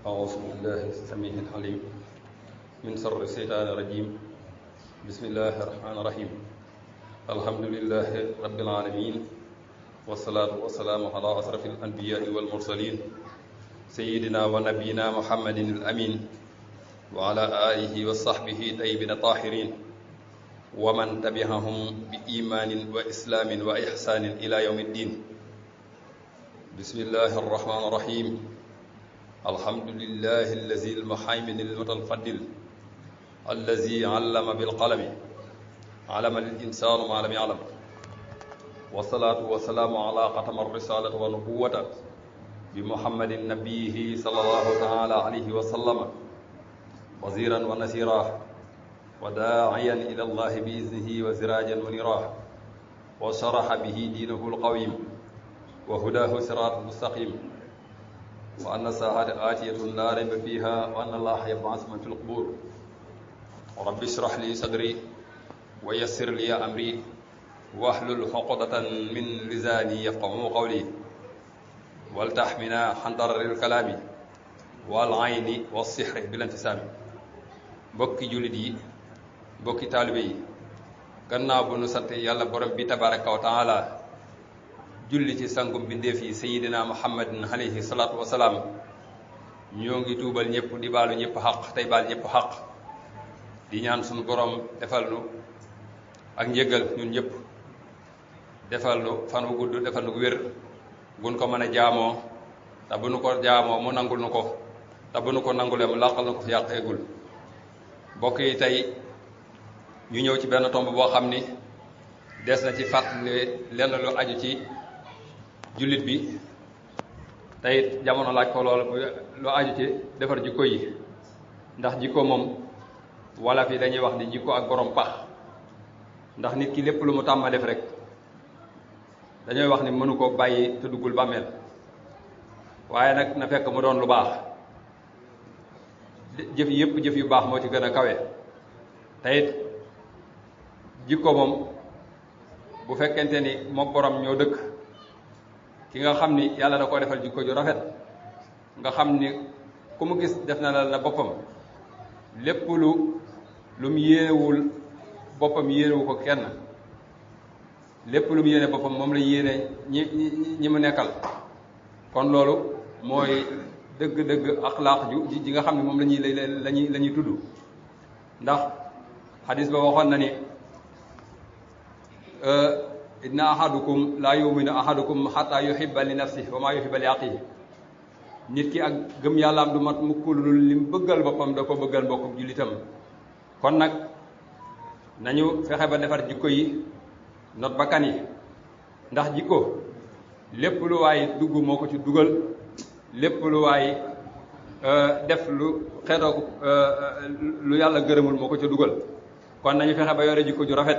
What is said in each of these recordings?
أعوذ بالله السميع العليم من شر الشيطان الرجيم بسم الله الرحمن الرحيم الحمد لله رب العالمين والصلاة والسلام على أشرف الأنبياء والمرسلين سيدنا ونبينا محمد الأمين وعلى آله وصحبه طيبين الطاهرين ومن تبعهم بإيمان وإسلام وإحسان إلى يوم الدين بسم الله الرحمن الرحيم الحمد لله الذي المحيمن المتفضل الذي علم بالقلم علم الإنسان ما لم يعلم والصلاة والسلام على ختم الرسالة والنبوة بمحمد نبيه صلى الله تعالى عليه وسلم وزيرا ونسيرا وداعيا إلى الله بإذنه وسراجا منيرا وشرح به دينه القويم وهداه صراط مستقيم وأن الساعة آتية لا ريب فيها وأن الله يبعث من في القبور رب اشرح لي صدري ويسر لي أمري واحلل عقدة من لساني يفقهوا قولي ولتحمنا عن ضرر الكلام والعين والسحر بالانتسام bokki jullit yi bokki taalibe yi gannaaw bu nu sant yàlla borom bi tabaraka wa taala julli ci sangum bindeef yi sayidina muhammadin alayhi salaatu wasalaam ñoo ngi tuubal ñëpp di baalu ñëpp xaq tey baal ñëpp xaq di ñaan suñu borom defal nu ak njëggal ñun ñëpp defal nu fan wu gudd defal nu wér gun ko mën a jaamoo te bu nu ko jaamoo mu nangul nu ko te bu nu ko nangulee mu làqal nu ko fi yàq eggul mbokk yi tey ñu ñëw ci benn tomb boo xam ni des na ci fàttali lenn lu aju ci jullit bi tey jamono laaj ko lool lu aju ci defar jikko yi ndax jikko moom wala fi dañuy wax ni jikko ak borom pax ndax nit ki lépp lu mu tàmma def rek dañooy wax ni mënu ko bàyyi te duggul bàmmeel waaye nag na fekk mu doon lu baax jëf yépp jëf yu baax moo ci gën a kawe te it jikko moom bu fekkente ni mook borom ñoo dëkk ki nga xam ni yàlla da ko defal jikko ju rafet nga xam ni ku mu gis def na la boppam lépp lu mu yéenewul boppam yéenewu ko kenn lépp lu mu yéene boppam moom la yéene ñi mu nekkal kon loolu mooy dëgg-dëgg axlaaq ji nga xam ne moom la ñuy tudd ndax xadis ba waxoon na ni inna ahadukum laa yuminu ahadukum xata yuhibba li nafsihi wa maa yuhibba li axihi nit ki ak gëm yàlla am du mat mukk lu li mu bëggal boppam da ko bëggal mbokkum jullitam kon nag nañu fexe ba defar jikko yi not bakkan yi ndax jikko lépp lu waay dugg moo ko ci dugal lépp lu waay def lu xeetoo lu yàlla gërëmul moo ko ca dugal kon nañu fexe ba yore jikko ju rafet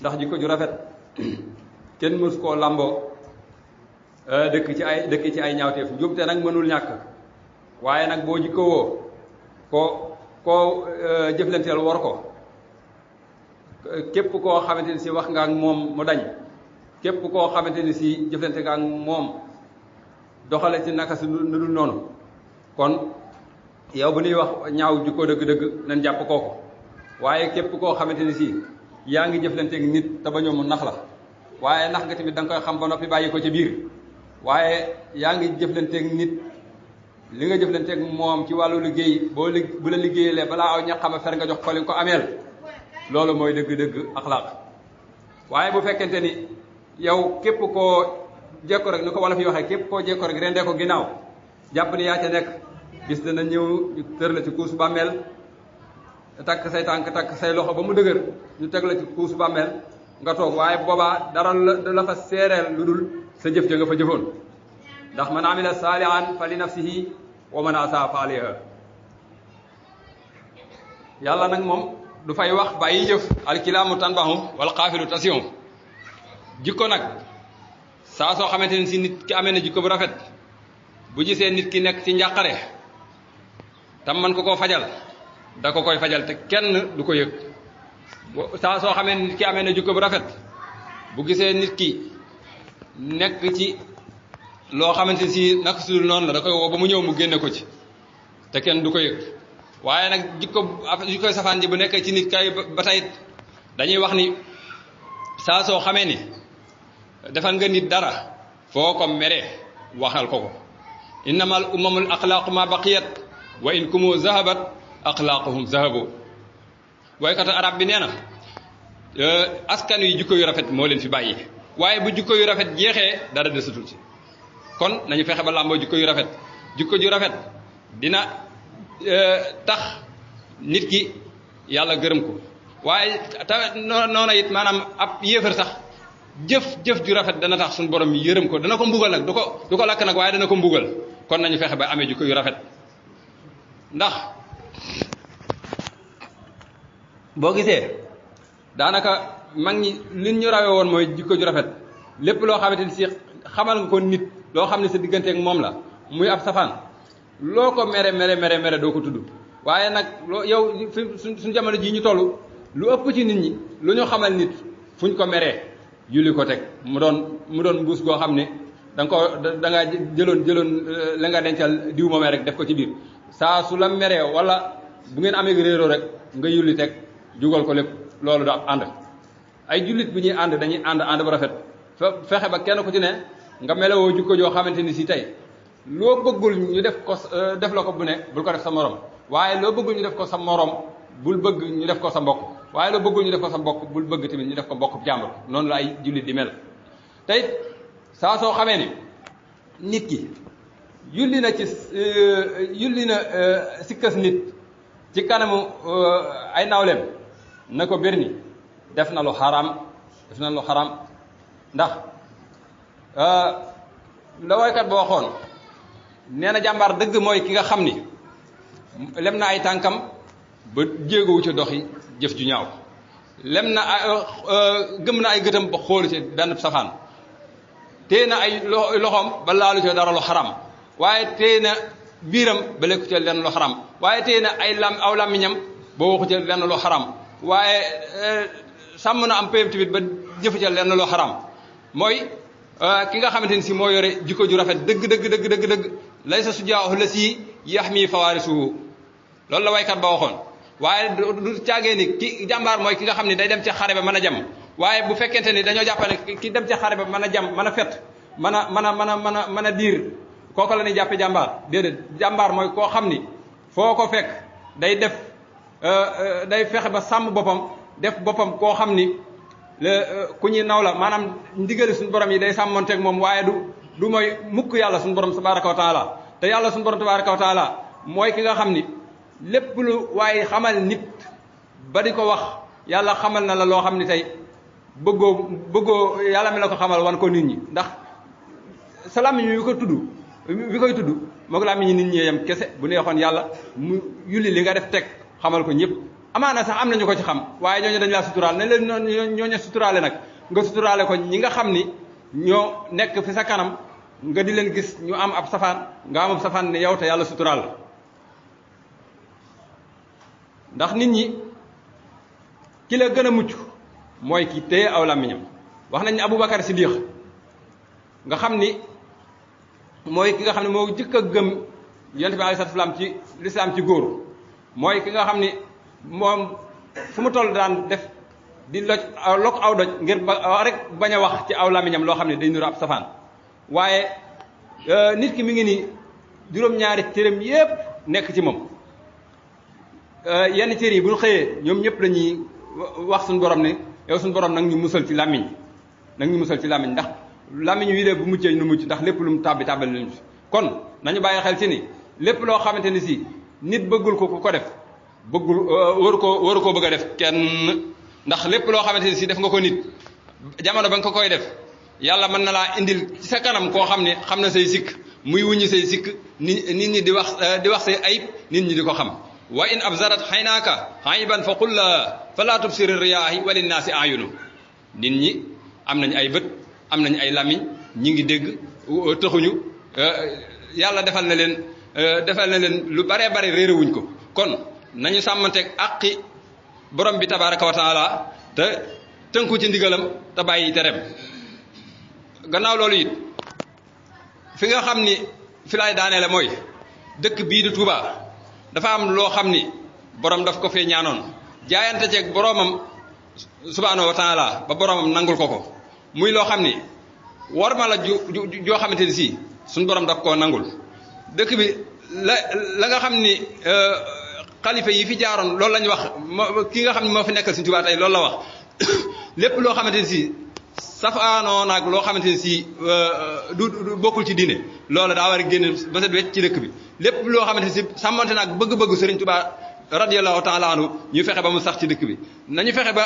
ndax jikko ju rafet kenn mësu koo làmboo dëkk ci ay ñaawteef njubte nag mënul ñàkk waaye nag boo jikko woo koo jëflanteel war ko képp koo xamante ni si wax nga ak moom mu dañ képp koo xamante ni si jëflante nga ak moom doxale ci naka su nu dul noonu kon yow bu ñuy wax ñaaw jikko dëgg-dëgg nañ jàpp kooku waaye képp koo xamante ni si yaa ngi jëflanteeg nit te ba ñëw mu nax la waaye nax nga tamit da nga koy xam ba noppi bàyyi ko ci biir waaye yaa ngi jëflanteeg nit li nga jëflanteeg moom ci wàllu liggéey bu la liggéeyalee balaa aw ñax xama fer nga jox ko li nga ko ameel loolu mooy dëgg-dëgg axlaaq waaye bu fekkente ni yow képp koo jekko rek ni ko wala fi waxee képp koo jekko rek rendee ko ginnaaw jàpp ni yaa ca nekk bis dana ñëw ñu tër la ci kuusu bàmmeel takk say tànk takk say loxo ba mu dëgër ñu teg la ci kuusu bàmmeel nga toog waaye boobaa dara la fa seereel lu dul sa jëf ja nga fa jëfoon ndax man amila saalihan fa li nafsihi wa man asaa fa alayha yàlla nag moom du fay wax bàyyi jëf alkilaamu tanbahu wal xaafilu tasiyon jikko nag saa soo xamante ni si nit ki amee na jikko bu rafet bu gisee nit ki nekk ci njàqare tam man ko koo fajal da ko koy fajal te kenn du ko yëg saa soo xamee nit ki amee na jikko bu rafet bu gisee nit ki nekk ci loo xamante si naka sudul noonu la da koy woo ba mu ñëw mu génne ko ci te kenn du ko yëg waaye nag jikko safaan ji bu nekkee ci nit kay ba tey dañuy wax ni saa soo xamee ni defal nga nit dara foo ko meree waxal ko innamal umamul axlaaqu ma baqiyat wa in kumu zahabat axlaaquhum zahabu waykatu arab bi nee na askan wi jikko yu rafet moo leen fi bàyyi waaye bu jikko yu rafet jeexee dara desatul ci kon nañu fexe ba làmboo jikko yu rafet jikko ju rafet dina tax nit ki yàlla gërëm ko waaye noona it maanaam ab yéefar sax jëf ju rafet dana tax suñu borom yërëm ko dana ko mbugal nag du ko lakk nag waaye dana ko mbugal kon nañu fexe ba amee jikko yu rafet ndax boo gisee daanaka mag ñi liñ ñu rawee woon mooy jikko ju rafet lépp loo xamante ni si xamal nga ko nit loo xam ne sa digganteeg moom la muy ab safaan loo ko mere doo ko tudd waaye nag yow suñ jamono jii ñu toll lu ëpp ci nit ñi lu ñu xamal nit fuñ ko meree julli ko teg mu doon mbuus goo xam ne da nga jëloon la nga dencal diw moomee rek def ko ci biir saa su la meree wala bu ngeen amee réeroo rek nga yulli teg jugal ko lépp loolu da ànd ay jullit bu ñuy ànd dañuy ànd bu rafet fexe ba kenn ku ci ne nga melewoo jikko joo xamante ni si tey loo bëggul ñu def la ko bu ne bul ko def sa morom waaye loo bëggul ñu def ko sa morom bul bëgg ñu def ko sa mbokk waaye loo bëggul ñu def ko sa mbokk bul bëgg tamit ñu def ko mbokk jàmbur noonu la ay jullit di mel tey saa soo xamee ni nit ki yulli na sikkas nit ci kanamu ay nawleem na ko birni def na lu xaraam ndax la waykat ba waxoon nee na jàmbaar dëgg mooy ki nga xam ni lem na ay tànkam ba jéegowu ci doxi jëf ju ñaaw lem na gëm na ay gëtam ba xoolu ci benn safaan téye na ay loxoom ba laalu ci dara lu xaram waaye téye na biiram ba lekku ci lenn lu xaram waaye téye na aw làmmiñam ba waxu ci lenn lu xaram waaye sàmm na am payam tamit ba jëfu ci lenn lu xaram mooy ki nga xamante ni si moo yore jikko ju rafet dëgg laysa sujaahu la si yaxmi fawaarisuhu loolu la waykat ba waxoon waaye du caagee ni ki jàmbaar mooy ki nga xam ne day dem ci xare ba mën a jam waaye bu fekkente ni dañoo jàppane ki dem ci xare ba mën a jam mën a fet mën a diir kooku la ñuy jàppe jàmbaar déedéet jàmbaar mooy koo xam ni foo ko fekk day fexe ba sàmm boppam def boppam koo xam ni ku ñuy naw la maanaam ndigali suñu borom yi day sàmmonteeg moom waaye du mooy mukk yàlla suñu borom tabaraka wa taala te yàlla suñu borom tabaraka wa taala mooy ki nga xam ni lépp lu waaye xamal nit ba di ko wax yàlla xamal na la loo xam ni tey bëggoo yàlla mi la ko xamal wan ko nit ñi ndax sa làmmiñ wi koy tudd moo ko làmmiñ nit ñi yem kese bu neexoon yàlla mu yulli li nga def teg xamal ko ñëpp amaana sax am nañu ko ci xam waaye ñooñu dañ laa suturaal ne leen ñooñu suturaale nag nga suturaale ko ñi nga xam ni ñoo nekk fi sa kanam nga di leen gis ñu am ab safaan nga am ab safaan ne yow te yàlla suturaal la ndax nit ñi ki la gën a mucc mooy ki téye aw làmmiñam wax nañ ne Aboubacar Siddiq nga xam ni mooy ki nga xam ne moo jëkk a gëm yonent bi alayhi salaam ci lislaam ci góor mooy ki nga xam ni moom fu mu toll daan def di lok aw doj ngir rek bañ a wax ci aw làmmiñam loo xam ne day nuru ab safaan waaye nit ki mi ngi ni juróom-ñaari cëram yépp nekk ci moom yenn cër yi bu ñu xëyee ñoom ñëpp dañuy wax suñu borom ne yow suñu borom nag ñu musal ci làmmiñ ndax làmmiñ wi de bu muccee nu mucc ndax lépp lu mu tàbbal lañu ci kon nañu bàyyi xel ci ni lépp loo xamante ni si nit bëggul ko ku ko def waru koo bëgg a def kenn ndax lépp loo xamante ni si def nga ko nit jamono ba nga ko koy def yàlla mën na laa indil ci sa kanam koo xam ne xam na say sikk muy wuññi say sikk nit ñi di wax say ayib nit ñi di ko xam wa in abzarat xaynaaka ayban fa qul la fala tubsiri riyaahi wa linnaasi ayunu nit ñi am nañ ay bët am nañ ay làmmiñ ñi ngi dégg taxuñu yàlla defal na leen lu baree bare réerewuñ ko kon nañu sàmmanteeg àqi borom bi tabaraka wa taala te tënku ci ndigalam te bàyyi terem gannaaw loolu it fi nga xam ni fi laay daaneele mooy dëkk bii di Touba dafa am loo xam ni borom daf ko fee ñaanoon jaayante ceeg boromam subhaanahu wa taala ba boromam nangul ko ko muy loo xam ni war ma la joo xamante ni si suñ borom daf koo nangul dëkk bi la nga xam ni xalifa yi fi jaaroon loolu la ñu wax ki nga xam ne moo fi nekkal Sëriñ Tuubaa tey loolu la wax lépp loo xamante ni si safaanoo naag loo xamante ni si du bokkul ci diine loolu daa war a génn ba set wecc ci dëkk bi lépp loo xamante ni si sàmmante naag bëgg-bëggu Sëriñ Tuubaa radiyallahu taala anhu ñu fexe ba mu sax ci dëkk bi nañu fexe ba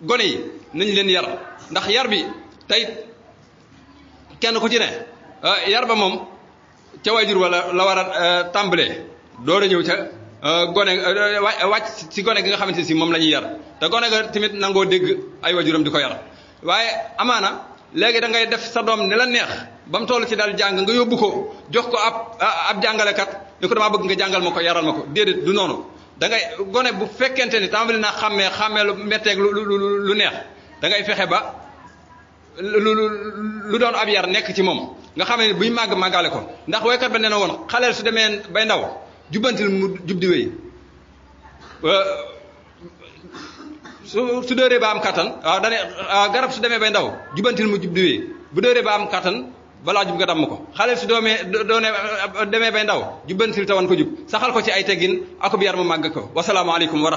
gone yi nañ leen yar ndax yar bi tey kenn ku ci ne yar ba moom ca waajur wala la war a tàmbalee door a ñëw ca gone wàcc ci gone gi nga xamante ne si moom la ñuy yar te gone ga tamit nangoo dégg ay waajuram di ko yar waaye amaana léegi da ngay def sa doom ne la neex ba mu toll ci daal jàng nga yóbbu ko jox ko ab jàngalekat ni ko damaa bëgg nga jàngal ma ko yaral ma ko déedéet du noonu da ngay gone bu fekkente ni tàmbali naa xàmmee lu metteeg lu neex da ngay fexe ba lu doon ab yar nekk ci moom nga xam ne buy màggale ko ndax waykat ba nee na woon xaleel su demee bay ndaw jubbantil mu jub di wéy su dóoree ba am kattan waaw dane garab su demee bay ndaw jubbantil mu jub di wéy bu dóoree ba am kattan balaa jub nga damm ko xaleel su demee bay ndaw jubbantil tawan ko jub saxal ko ci ay teggin akub yar mu màgg ko wasalaamaaleykum wa